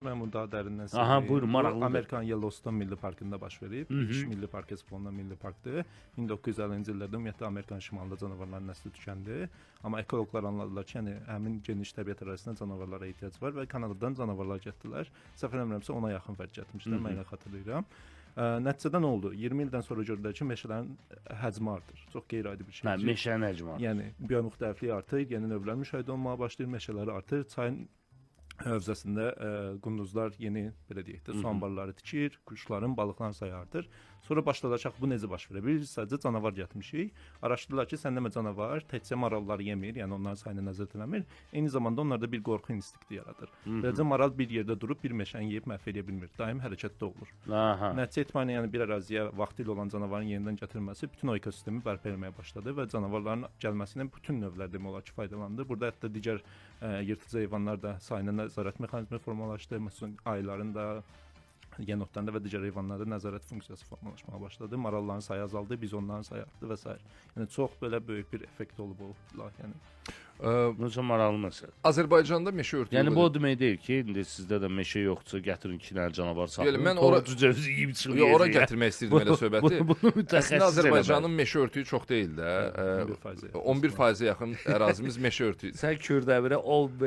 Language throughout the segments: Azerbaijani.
Mən bunu daha dərindən Aha, söyləyim. buyurun, Bu maraqlıdır. Amerikanın Yellowstone Milli Parkında baş verib. İlk milli park hesab olunan milli parkdır. 1950-ci illərdə ümumiyyətlə Amerikanın şimalında canavarların nəsli tükəndi. Amma ekoloqlar anladılar ki, yəni həmin geniş təbiət ərazisində canavarlara ehtiyac var və Kanadadan canavarlar gətirdilər. Səhv eləmirəmsə 10-a yaxın fərd gətirmişlər, mən elə xatırlayıram. Nəticədə nə oldu? 20 ildən sonra gördülər ki, meşələrin həcmi artır. Çox qeyri-adi bir şey. Hə, meşənin həcmi artır. Yəni biomüxtəliflik artır, yeni növlər müşahidə olunmağa başlayır, meşələr artır, çayın hövzəsində qunduzlar yeni belə deyək də su anbarları tikir, quşların, balıqların sayı artır. Sonra başladılar ki, axı bu necə baş verə bilər? Biz sadəcə canavar gətirmişik. Araşdırdılar ki, sən demə canavar təkcə maralları yemir, yəni onların sayını nəzərdə eləmir. Eyni zamanda onlarda bir qorxu instinkti yaradır. Beləcə maral bir yerdə durub bir meşəni yeyib məhv eləyə bilmir. Daim hərəkətdə olur. Aha. Nəticə etibarilə yəni bir əraziyə vaxtilə olan canavarın yenidən gətirilməsi bütün o ekosistemi bərpa etməyə başladı və canavarların gəlməsi ilə bütün növlər demək olar ki, faydalandı. Burada hətta digər yırtıcı heyvanlar da sayına nəzarət mexanizmi formalaşdı. Məsələn, ayıların da, yenotların da və digər heyvanlarda nəzarət funksiyası formalaşmağa başladı. Maralların sayı azaldı, bizonların sayı artdı və s. Yəni çox belə böyük bir effekt olub o layihənin. Bu çox maraqlı məsələ. Azərbaycanda meşə örtüyü Yəni bu o demək deyil ki, indi sizdə də meşə yoxdursa gətirin 2 dənə canavar saxlayın. Yəni mən Toyuq ora- cücəmizi yeyib çıxın. Yox, ora yeyəcək. gətirmək istirdim elə söhbəti. Bunu mütəxəssis Əslində Azərbaycanın meşə örtüyü çox deyil də. 11%-ə yaxın. 11%-ə yaxın ərazimiz meşə örtüyüdür. Sən Kürdəmirə 10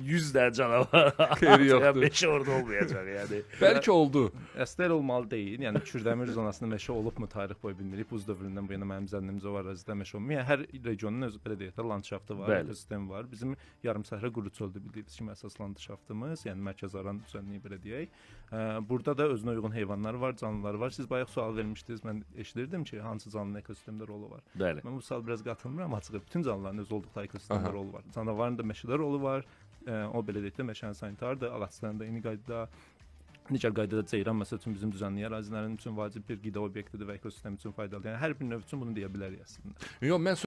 100 dənə canavar. Xeyri yoxdur. Meşə orada olmayacaq yəni. Bəlkə oldu. Əslində elə olmalı deyil. Yəni Kürdəmir zonasında meşə olubmu tarix boyu bilmirik. Buz dövründən bu yana mənim zənnimcə o ərazidə meşə olmuyor. Yəni hər regionun öz belə deyək də landşaftı var, Bəli. ekosistemi var. Bizim yarımsəhra quru çöldür bildiyiniz kimi əsas landşaftımız, yəni Mərkəz Aran düzənliyi belə deyək. Burada da özünə uyğun heyvanlar var, canlılar var. Siz bayaq sual vermişdiniz, mən eşidirdim ki, hansı canlının ekosistemdə rolu var. Bəli. Mən bu sual biraz qatılmıram açığı. Bütün canlıların öz olduqları ekosistemdə Aha. rolu var. Canavarın da meşədə rolu var. O belə deyək də meşənin sanitarıdır, ağacların da eyni qaydada. Digər qaydada ceyran məsəl üçün bizim düzənlik ərazilərin üçün vacib bir qida obyektidir və ekosistem üçün faydalıdır. Yəni hər bir növ üçün bunu deyə bilərik əslində. Yox, mən